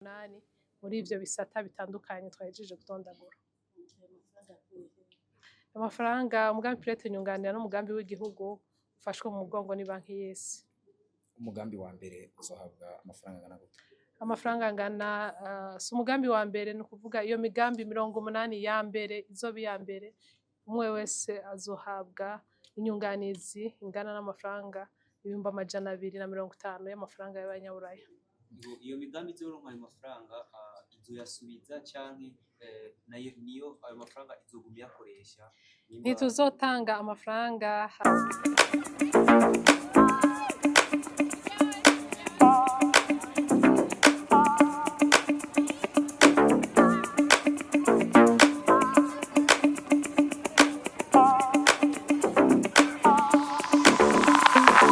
Umunani muri ivyo bisata bitandukanye twahejeje gutondagura. Amafaranga, umugambi Prêt Nyunganira n'umugambi w'igihugu ufashwe mu mugongo ni Banki y'Isi. Umugambi wa mbere uzohabwa amafaranga angana gute? Amafaranga angana, si umugambi wa mbere, ni ukuvuga iyo migambi 80 ya mbere izoba iya mbere, umwe wese azohabwa inyunganizi ingana n'amafaranga 250,000 y'amafaranga y'abanyaburaya. Ngo iyo migambi izoronka ayo mafaranga, izoyasubiza canke nayo niyo ayo mafaranga izoguma iyakoresha? Ntituzotanga amafaranga.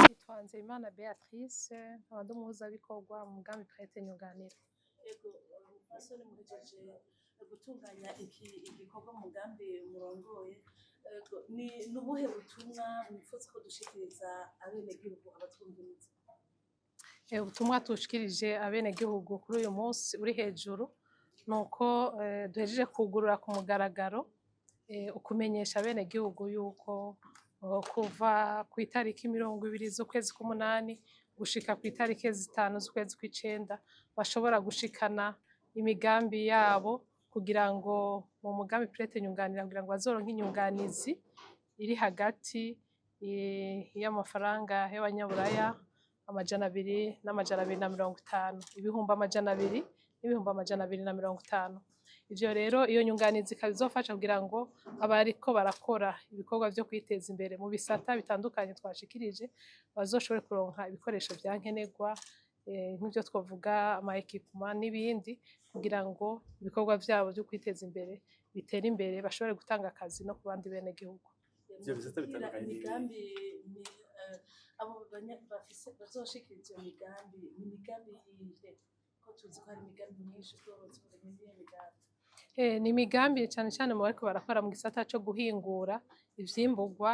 Nitwa Nzeyimana Beatrice, nkaba ndi umuhuzabikorwa mu mugambi Prêt Nyunganira. Ego, umupfasoni, muhejeje gutunganya iki igikorwa mu mugambi murongoye. Ego, ni nubuhe butumwa mwifuza ko dushikiriza abenegihugu, abatwumviriza? Ubutumwa tushikirije abenegihugu kuri uyu munsi uri hejuru ni uko duhejeje kugurura ku mugaragaro, ukumenyesha abenegihugu yuko kuva ku itariki 20 z'ukwezi k'umunani gushika ku itariki 5 z'ukwezi kw'icenda bashobora gushikana imigambi yabo kugira ngo mu mugambi Prêt Nyunganira, kugira ngo bazoronke inyunganizi iri hagati y'amafaranga y'abanyaburaya 200 n'250, 200,000 n'250,000. Ivyo rero, iyo nyunganizi ikaba izofasha kugira ngo abariko barakora ibikorwa vyo kwiteza imbere mu bisata bitandukanye twashikirije bazoshobore kuronka ibikoresho vya nkenerwa, nk'ivyo twovuga ama équipement n'ibindi, kugira ngo ibikorwa vyabo vyo kwiteza imbere bitere imbere, bashobore gutanga akazi no ku bandi benegihugu. Ivyo bisata bitandukanye ni Imigambi ni abo bafise bazoshikiriza iyo migambi, ni imigambi yihe, ko tuzi ko hari imigambi myinshi? Ubworozi, uburimyi, niyo migambi? Ni imigambi cane cane mu bariko barakora mu gisata co guhingura ivyimburwa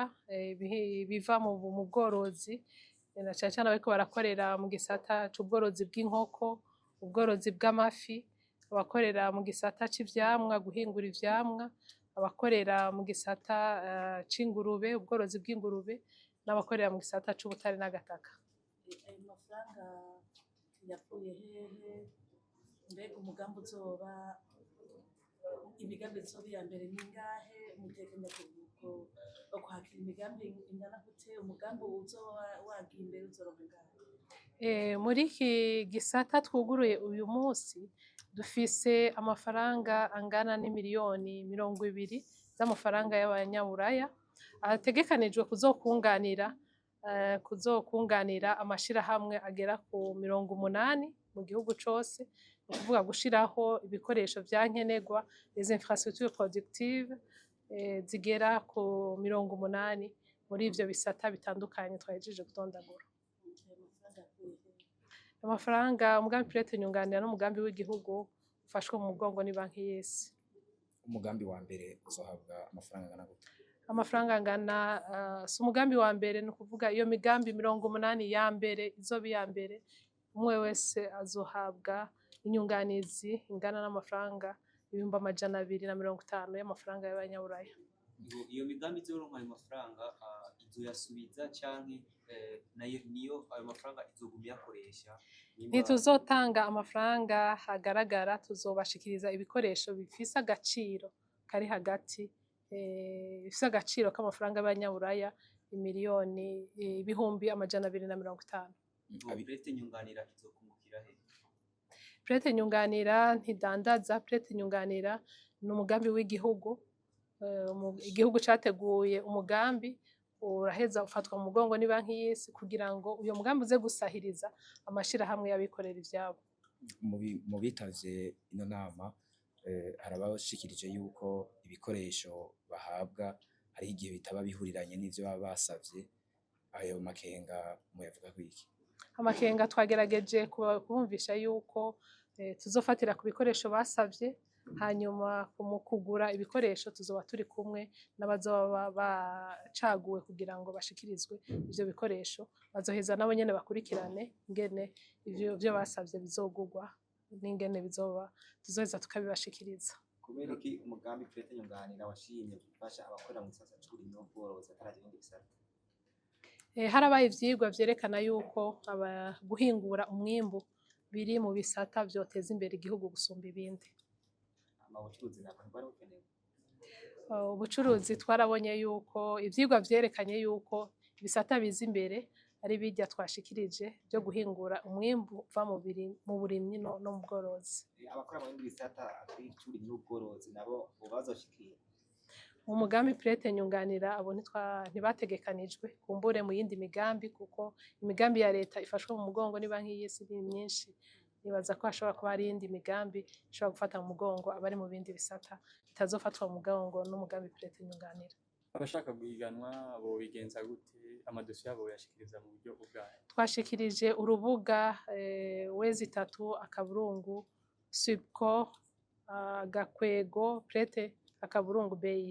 biva mu bworozi, na cane cane abariko barakorera mu gisata c'ubworozi bw'inkoko, ubworozi bw'amafi, abakorera mu gisata c'ivyamwa, guhingura ivyamwa, abakorera mu gisata c'ingurube, ubworozi bw'ingurube, n'abakorera mu gisata c'ubutare n'agataka. Ayo mafaranga yavuye hehe? Mbega umugambi uzoba, imigambi izoba iya mbere ni ingahe? Muteganya kwakira imigambi ingana gute? Umugambi uzoba wagiye imbere uzoronka ingahe? Muri iki gisata twuguruye uyu munsi dufise amafaranga angana n'imiliyoni 20 z'amafaranga y'abanyaburaya ategekanijwe kuzokunganira amashirahamwe agera ku 80 mu gihugu cose, ni ukuvuga gushiraho ibikoresho vya nkenerwa, les infrastructures productives, zigera ku 80 muri ivyo bisata bitandukanye twahejeje gutondagura. Ayo mafaranga yavuye hehe? Amafaranga, umugambi Prêt Nyunganira n'umugambi w'igihugu ufashwe mu mugongo ni Banki y'Isi. Umugambi wa mbere uzohabwa amafaranga angana gute? Amafaranga angana, si umugambi wa mbere, ni ukuvuga iyo migambi 80 ya mbere izoba iya mbere, umwe wese azohabwa inyunganizi ingana n'amafaranga 250,000 y'amafaranga y'abanyaburaya. Ngo iyo migambi izoronka ayo mafaranga, izoyasubiza canke nayo niyo ayo mafaranga izoguma iyakoresha? Ntituzotanga amafaranga hagaragara, tuzobashikiriza ibikoresho bifise agaciro kari hagati, bifise agaciro k'amafaranga y'abanyaburaya imiliyoni 250,000. Ngo Prêt Nyunganira izokungukira he? Prêt Nyunganira ntidandaza. Prêt Nyunganira ni umugambi w'igihugu. Igihugu categuye umugambi, uraheza ufatwa mu mugongo ni Banki y'Isi kugira ngo uyo mugambi uze gusahiriza amashirahamwe y'abikorera ivyabo. Mu bitavye ino nama, hari abashikirije yuko ibikoresho bahabwa hariho igihe bitaba bihuriranye n'ivyo baba basavye. Ayo makenga muyavuga kwiki? Amakenga twagerageje kubumvisha yuko tuzofatira ku bikoresho basavye, hanyuma mu kugura ibikoresho tuzoba turi kumwe n'abazoba bacaguwe kugira ngo bashikirizwe ivyo bikoresho. Bazoheza nabo nyene bakurikirane ingene ivyo vyo basavye bizogurwa. n'ingene bizoba, tuzoheza tukabibashikiriza. Kubera iki umugambi PRET Nyunganira washimye gufasha abakorera mu gisata c'uburimyi n'ubworozi ataraje ibindi bisata? Harabaye ivyigwa vyerekana yuko guhingura umwimbu biri mu bisata vyoteza imbere igihugu gusumba ibindi. Ama bucuruzi nabwo ntibwari bukenewe? Ubucuruzi twarabonye yuko ivyigwa vyerekanye yuko ibisata biza imbere ari birya twashikirije vyo guhingura umwimbu uva mu burimyi no mu bworozi. Abakora mu bindi bisata atari ic'uburimyi n'ubworozi nabo boba bazoshikira? Mu mugambi PRET Nyunganira abo ntibategekanijwe, kumbure mu yindi migambi, kuko imigambi ya leta ifashwe mu mugongo ni Banki y'Isi ni myinshi. Nibaza ko hashobora kuba hari iyindi migambi ishobora gufata mu mugongo abari mu bindi bisata bitazofatwa mu mugongo n'umugambi PRET Nyunganira. Abashaka guhiganwa bobigenza gute? Amadosiye yabo boyashikiriza mu buryo ubwahe? Twashikirije urubuga www.subco-pret.bi.